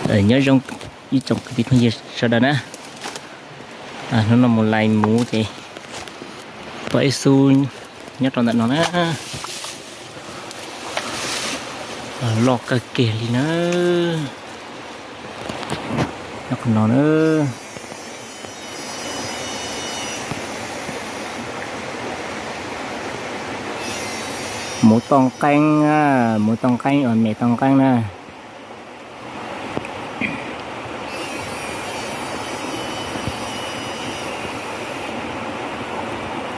Nyob zoo ib tsoom kwv tij phooj ywg sawv daws na. Hnub no mus lais muv ces pom ib xub nyob rau ntawm no na. Loj kawg kiag li na. Nyob qhov no na. Muv toj nqeeb, muv toj nqeeb uas me toj nqeeb na.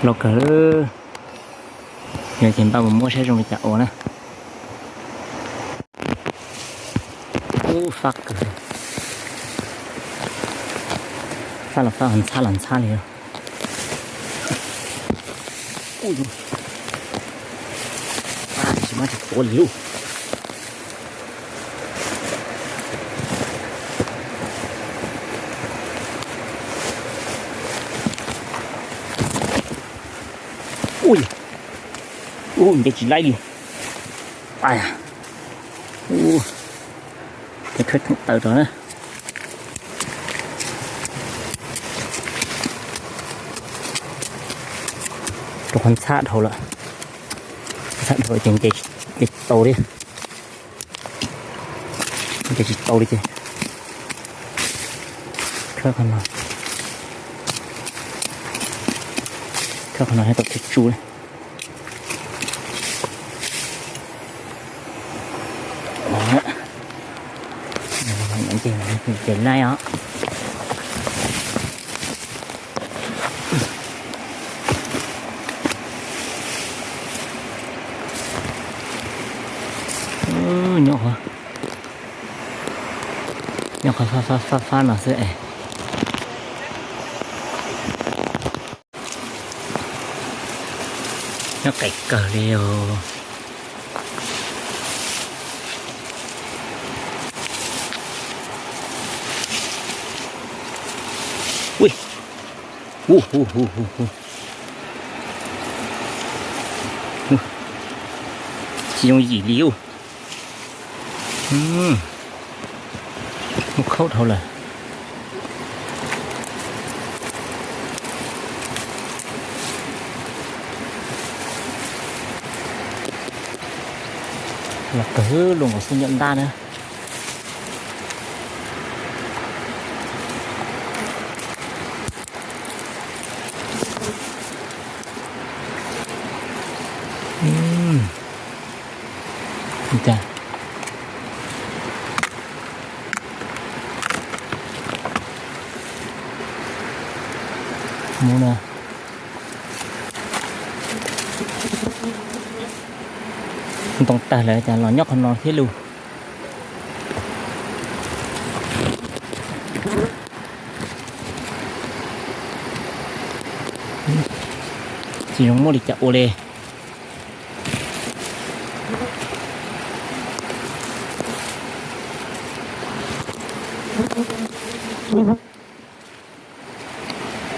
Loj kawg. Yog ces npaj mus muab saib zoo li cas ua na. Ub, fab kawg. Fab los fab, ntxhab los ntxhab li. Ub, tsis muab tsis tuav li lauj. Ub, ub, nce tsis laib li. Ua, ub, tes khawb theem taw rau na. Rau qhov ntxhab dhau lawm, ntxhab dhau ces nce tsis tau li. Nce tsis tau li ces khawb qhov no, khawb qhov no thiaj tau tsw tsw li. Ces laib os. Nyob qhov, nyob qhov fab fab fab no xwb es. Nyob qis kawg li os. Ui, hu hu hu hu hu. Tsis yooj yim li ub. Mus khaub dhau lawm. Los kawg, luaj nkaus xwb nyuam ntab na. Mus na. Ntoo tag lawm cas los nyob qhov no thiab lauj. Tsis zoo muab li cas ua li.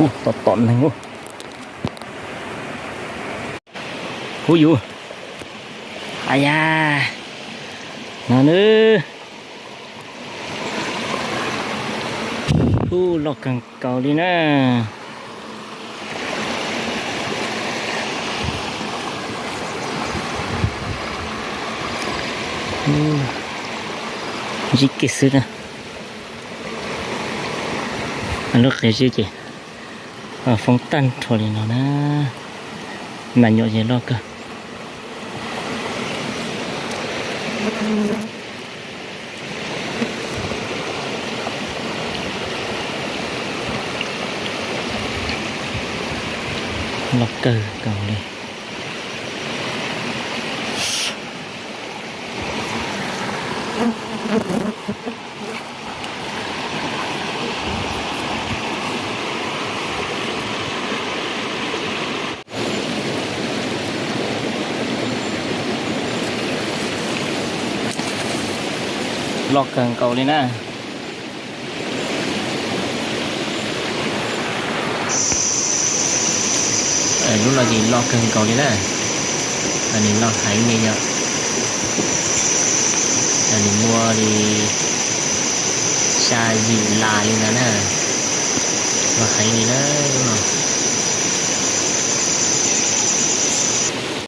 Ub, tom tom neeg ub. Ub yus. Ai ya. No nawb. Ub, loj kawg nkaus li na. Ntsib kiag xwb na. Lub qe zib ces foob tag nrho li no na. Mas nyuam ces loj kawg. Loj kawg nkaus li. Loj kawg nkaus li na. Lub no ces loj kawg nkaus li na. Nws loj heev li yom. Nws muaj li cas yim las li ntawd na. Mas heev li na lub no.